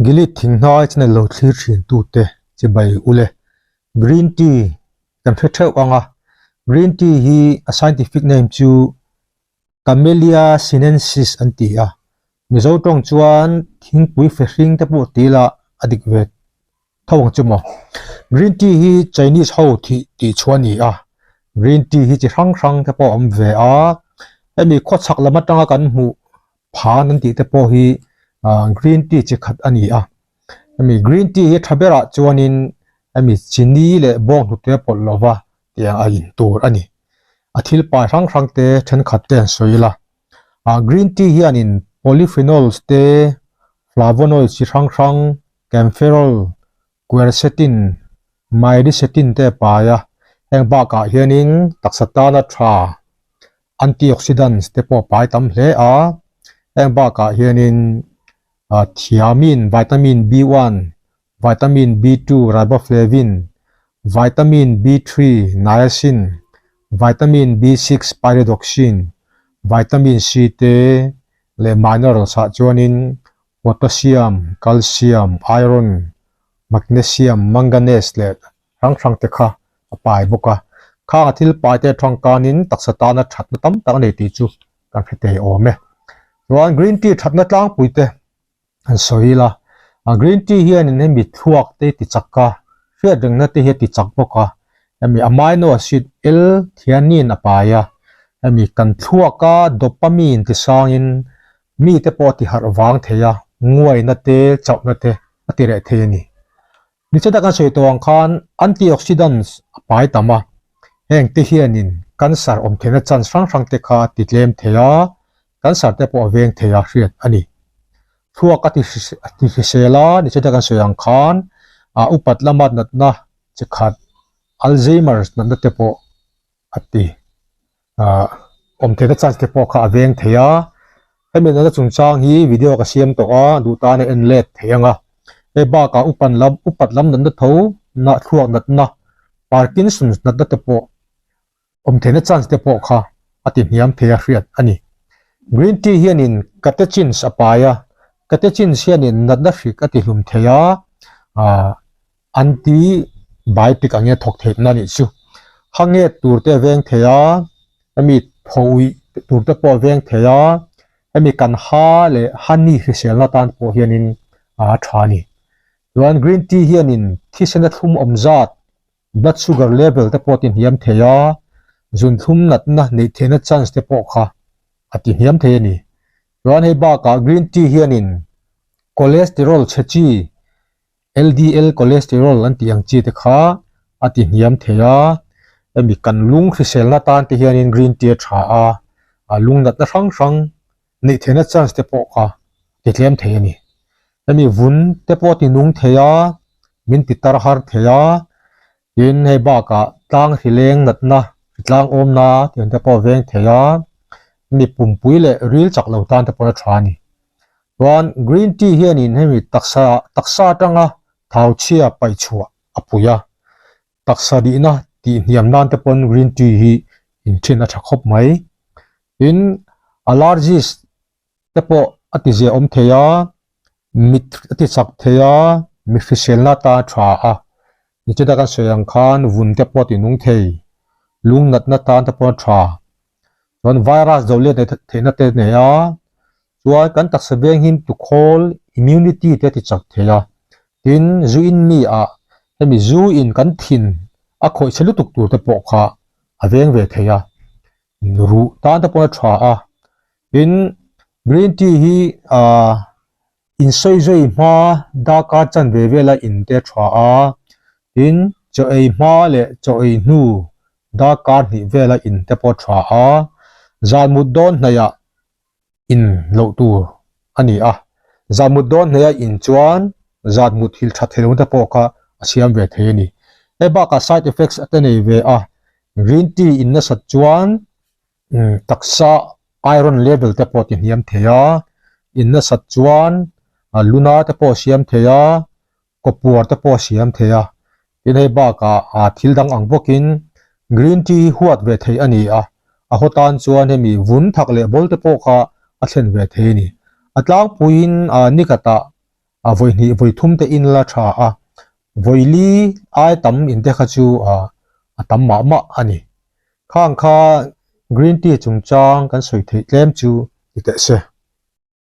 Gilead thinghnai channel lo thlir thin tute chibai ule. Green tea kan hre theuh ang a, green tea hi a scientific name chu Camellia sinensis an ti a, Mizo tawng chuan thingpui fehring te pawh ti ila a dik ve tho ang chu maw. Green tea hi Chinese ho thih tih chhuah a ni a, green tea hi chi hrang hrang te pawh a awm ve a, hemi khawchhak lam atanga kan hmuh phan an tih te pawh hi ah green tea chi khat a ni a, hemi green tea hi tha berah chuanin hemi chini leh bawnghnute a pawlh lova tiang a in tur a ni. A thil pai hrang hrang te thenkhat te an sawi ila, ah green tea hianin polyphenols te flavonoids chi hrang hrang kaempferol, quercetin, myricetin te a pai a, heng bakah hianin taksa tana tha antioxidants te pawh a pai tam hle a, heng bakah hianin ah thiamine, vitamin B one, vitamin B two, riboflavin, vitamin B three, niacin, vitamin B six, pyridoxine, vitamin C te leh minerals ah chuanin Potassium, Calcium, Iron, Magnesium, Manganese leh hrang hrang te kha a pai bawk a. Khang a thil pai te thangkanin taksa tana thatna tam tak a nei tih chu kan hre thei awm e. Chuan green tea thatna tlangpui te an sawi ila, green tea hianin hemi thluak te ti chak a, hriat rengna te hi a ti chak bawk a, hemi amino acid L-theanine a pai a, hemi kan thluaka dopamine ti sangin Mite pawh a ti harh vang thei a, nguaina te, chauhna te a ti reh thei a ni. Nichata kan sawi tawh ang khan antioxidants a pai tam a, heng te hianin cancer awm theihna chance hrang hrang te kha a ti tlem thei a, cancer te pawh a veng thei a hriat a ni. Thluak a ti a ti hrisel a, nichata kan sawi ang khan ah upat lama natna chi khat Alzheimer's natna te pawh a ti. ah awm theihna chance te pawh kha a veng thei a hemi nana chungchang hi video ka siam tawh a duh tan a en let thei ang a hei bakah upan lam upat lam natna tho na thluak natna Parkinson's natna te pawh awm theihna chance te pawh kha a ti hniam thei a hriat a ni green tea hianin catechins a pai a catechins hianin natna hrik a ti hlum thei a ah. Antibiotic ang hian thawk theihna a nih chu. Hanget tur te a veng thei a, hemi thawih tur te pawh a veng thei a, hemi kan ha leh honey hriselna tan pawh hianin a tha a ni. Chuan green tea hianin thisena thlum awm zat, blood sugar level te pawh a tihniam thei a, zunthlum natna neih theihna chance te pawh kha a tihniam thei a ni. Chuan hei bakah green tea hianin cholesterol chhe chi LDL cholesterol an tih ang chi te kha a ti hniam thei a, hemi kan lung hriselna tan te hianin green tea a tha a, a lung natna hrang hrang neih theihna chance te pawh kha ti tlem thei a ni. Hemi vun te pawh a ti nung thei a, min ti tar har thei a, tin hei bakah tlang hrileng natna hritlang awmna tih ang te pawh a veng thei a, hemi pumpui leh ril chak lo tan te pawh a tha a ni. Chuan green tea hianin hemi taksa taksa atanga thau chhia paih chhuah a pui a, taksa dihna tih hniam nan te pawn green tea hi inthin a tha khawp mai. Tin, allergies te pawh a ti ziah awm thei a, mit a ti chak thei a, mi hriselna atan a tha a, nichina kan sawi ang khan vun te pawh a ti nung thei, lung natna tan te pawh a tha. Chuan virus do let theihna te nei a, chuan kan taksa veng hi tukhawl immunity te a ti chak thei a, tin zu in mi ah hemi zu in kan thin a khawih chhe lutuk tur te pawh kha a veng ve thei a, ruh tan te pawh a tha a, tin green tea hi ah insawi zui hma darkar chanve vela in te a tha a, tin chaw ei hma leh chaw ei hnu darkar hnih vela in te pawh a tha a, zan mut dawn hnaihah in loh tur a ni a, zan mut dawn hnaih a in chuan zan mut hil that theih lohna te pawh kha a siam ve thei a ni. Hei bakah side effects te nei ve a, green tea in nasat chuan taksa iron level te pawh a ti hniam thei a, in nasat chuan luna te pawh a siam thei a, kawpuar te pawh a siam thei a, tin hei bakah ah thil dang ang bawkin green tea hi huat ve theih a ni a, a haw tan chuan hemi vun thak leh bawl te pawh kha a thlen ve thei a ni. A tlangpuiin ah ni khatah. Vawi hnih vawi thum te in la tha a, vawi li ai tam in te kha chu a tam mah mah a ni. Khang kha green tea chungchang kan sawi theih tlem chu ni teh se.